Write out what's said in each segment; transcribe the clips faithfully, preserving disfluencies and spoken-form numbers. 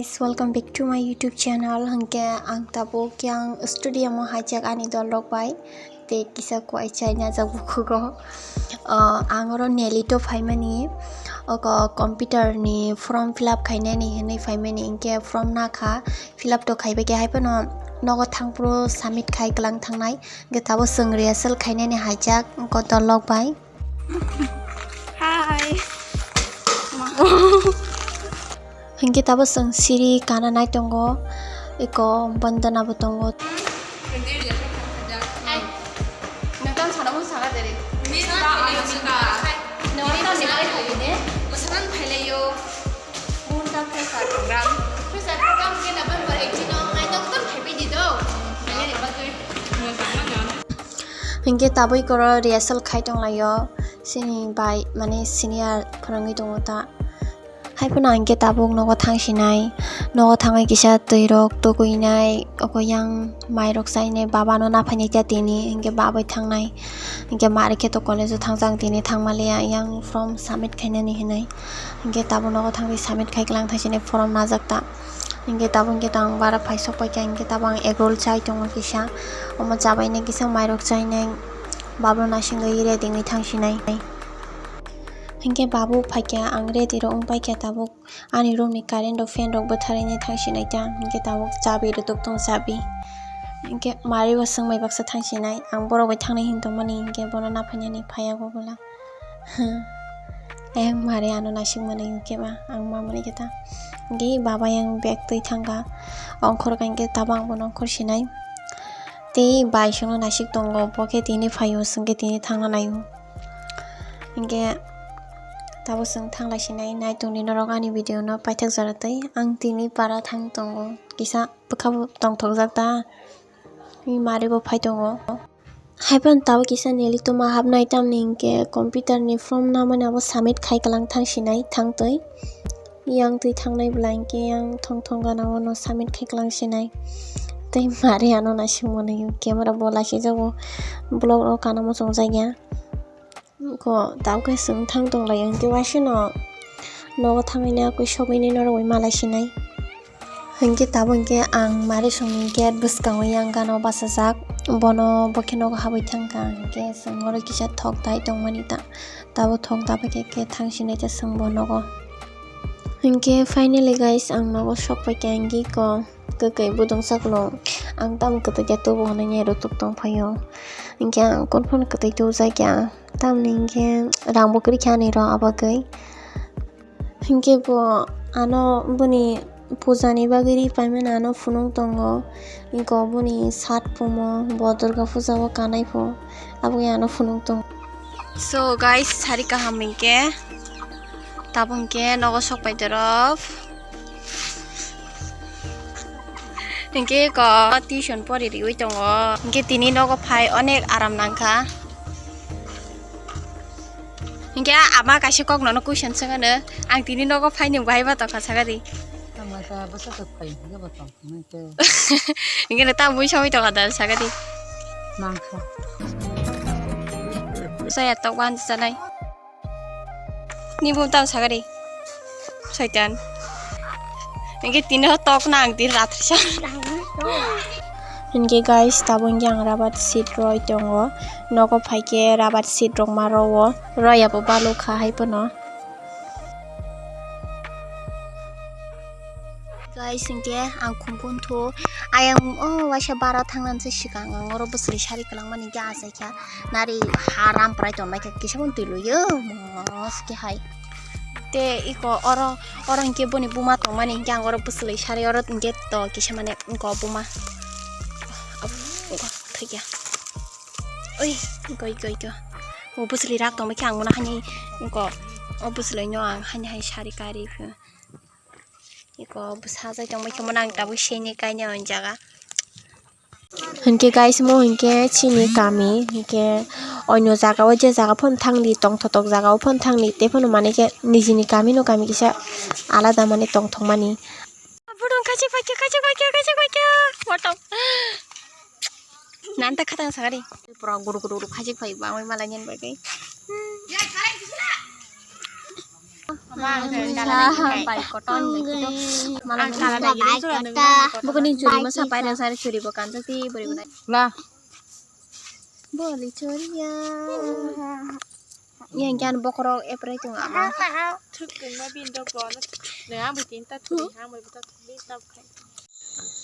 Guys, welcome back to my YouTube channel. Hwnkhe ang tabuk yang studio mo haijak ani dol rok bai. Tei kisa kuai chai najak bukhugo. Ah, ang oro Nelly to phaimani. Oko computer ni form fill up khainani hinwi phaimani. Hwnkhe form nakha. Fill up to khaibai khe hai phano nogo thangphuru submit khai kwlang thangnai. Hwnkhe tabuk chwng rehearsal khainani haijak oko dol rok bai. Hi. Hwnkhe tabuk chwng siri kana nai tongo, eko bandana bo tongo. Noktan sana mo saka dere. Noktan ni bai khai ne. Bosanan phailayo. Bukan pressure program. Pressure program ke November eighteen o nai noktan phaibai di do. Hwnkhe tabuk oro rehearsal khai tonglaio, chini bai mane senior phwrwngwi tongo ta. Hai phano hwnkhe tabuk nogo thangsinai, nogo thangwi kisa twi rok tukuinai, oko yang mai rok chainai, baba no naphainai ta tini, hwnkhe babai thangnai, hwnkhe mari khe to college o thangjak tini thangmaliya, yang form submit khainani hinwi, hwnkhe tabuk nogo thangwi submit khai kwlang thangsinai form najak ta. Hingke tabuk hingke tang bara phai sok paikha, hingke tabuk ang egg roll chai tongo kisa. Omo chabainai kisa mairok chainai, babno naisingwi ready wngwi thangsinai. Hingke babu phaikha, ang ready rok wng paikha tabuk. Ani room ni current rok, fan rok bwtharwi nai thangsinai ta, hingke tabuk chabi rwtuk tong chabi. Hingke mari bo swngmai baksa thangsinai, ang borok bai thangnai hin tongmani, hingke bono naphainani phaiya go bwla. Ayang mare ano naisik manwi khe ba ang ma manwi khe ta. Hwnkhe baba yang bag twi thangkha. Ongkhor kha hwnkhe tabang bono ongkhor sinai. Tei bai songno naisik tongo, bo khe tini phaio, chwng khe tini thangna naio. Hwnkhe tabuk chwng thanglai sinai, nai tongdi norok ani video no paithak jora twi. Ang tini para thang tongo, kisa bwkha bo tongthokjak ta. Tei mare bo phai tongo. Haiphano tabuk kisa Nelly tongma hapnai, tamni hinkhe computer ni form namani abo submit khai kwlang thang sinai thangtwi. Yang twi thangnai bwla hinkhe yang thong thong gana o no submit khai kwlang sinai. Tei mare ano naising mano camera bo laichijak o, vlog rok kana muchung jakya. Ko tabuk khe chwng thang tong lai, hinkhe waisa no nogo thangwi na koi sogwi nai norok bai malai sinai. Hinkhe tabuk hinkhe ang mari songni gate bwskango yang gana o bachajak, bono bo khe nogo habwi thangkha, hinkhe chwng oro kisa thok dai tongmani ta, tabuk thok dabai khe, khe thang sinai ta chwng bo nogo. Hinkhe finally guys, ang nogo sok paikha, hinkhe ko kwkwi budung saklung, ang tamo kwtwikhe tubu hwnwi rwtuk tongphaio, hinkhe ang kunu phano kwtwi tubujakya, tamni hinkhe rangbo kwrwikha ani rok abagwi. Hinkhe bo ano boni puja ni bagwi ri paimani ano phunuk tongo. Hinkhe boni sat pumo bo durga puja o kanai pho, aboni ano phunuk tongo. So guys, sari kaham hinkhe tabuk hinkhe nogo sok pai dorop. Hinkhe ko tuition pori riwi tongo. Hinkhe tini nogo phai onek aram nangkha. Hinkhe ama kaisa kok nono question swngano, ang tini nogo phaini bahai ba tongkha sakadi. Tama ta bwsa ta phai, hinkhe bo tong thangwi tei. Hinkhe no ta mui songwi tongkha da sakadi. Mangkha. Saya tok wan sanai. Ni bum tam sakadi. Soitan. Hinkhe tini ho tok nang tini rathri sa. Hinkhe guys, tabuk hinkhe ang rubber sheet roi tongo. Nogo phaikhe rubber sheet rok ma rowo. Roya bo balukha hai phano. Guys, hinkhe ang khumkhu nthu. Ayang o waisa bara thangnani se swkang ang oro bwswli sari kwlangmani hinkhe achaikha. Nari ha ramprai tonbaikha kisa phano twi lwio. Mos khe hai. Te iko oro, oro hinkhe boni buma tongmani hinkhe ang oro bwswlwi sari oro hinkhe to kisa mane iko buma. Abo iko thwikya. Oi, iko, iko, iko. O bwswlwi rak tongbaikhe ang bono haini iko o bwswlwino ang haini hai sari kari phi. Iko bwsa jai tongbaikhe bono ang tabuk sini kainai o jaga. Hinkhe guys, mo hinkhe chini kami, hinkhe oino jaga o je jaga phano thangdi, tongthotok jaga o phano thangdi, tei phano mane khe nijini kami no kami kisa alada mane tongthokmani. Budung khachik paikha, khachik paikha, khachik paikha, bottom. Nanta khatang sakari. Pura guru guru guru khachik pai bangwi malai nyen bai kai. Bai koton bai koton. Bokoni churi ma sapai rang sari churi bo kanjak ti bori bo nai. La. Boli churi ya. Yang kian bokorok eprai tong ama. Thuk tong ma bin dok bo. Nang ang bai tin ta thuri ang bai ta thuri ta khai.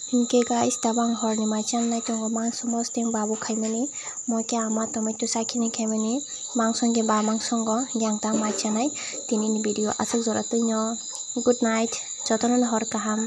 Hinkhe guys, tabang horni mai chanai tongo mangso mosdeng babu khaimani, moi khe ama tomato sakini khaimani, mangso hinkhe ba mangso wngkha, yang ta mai chanai. Tini ni video aswk jora twino. Good night, jotono hor kaham.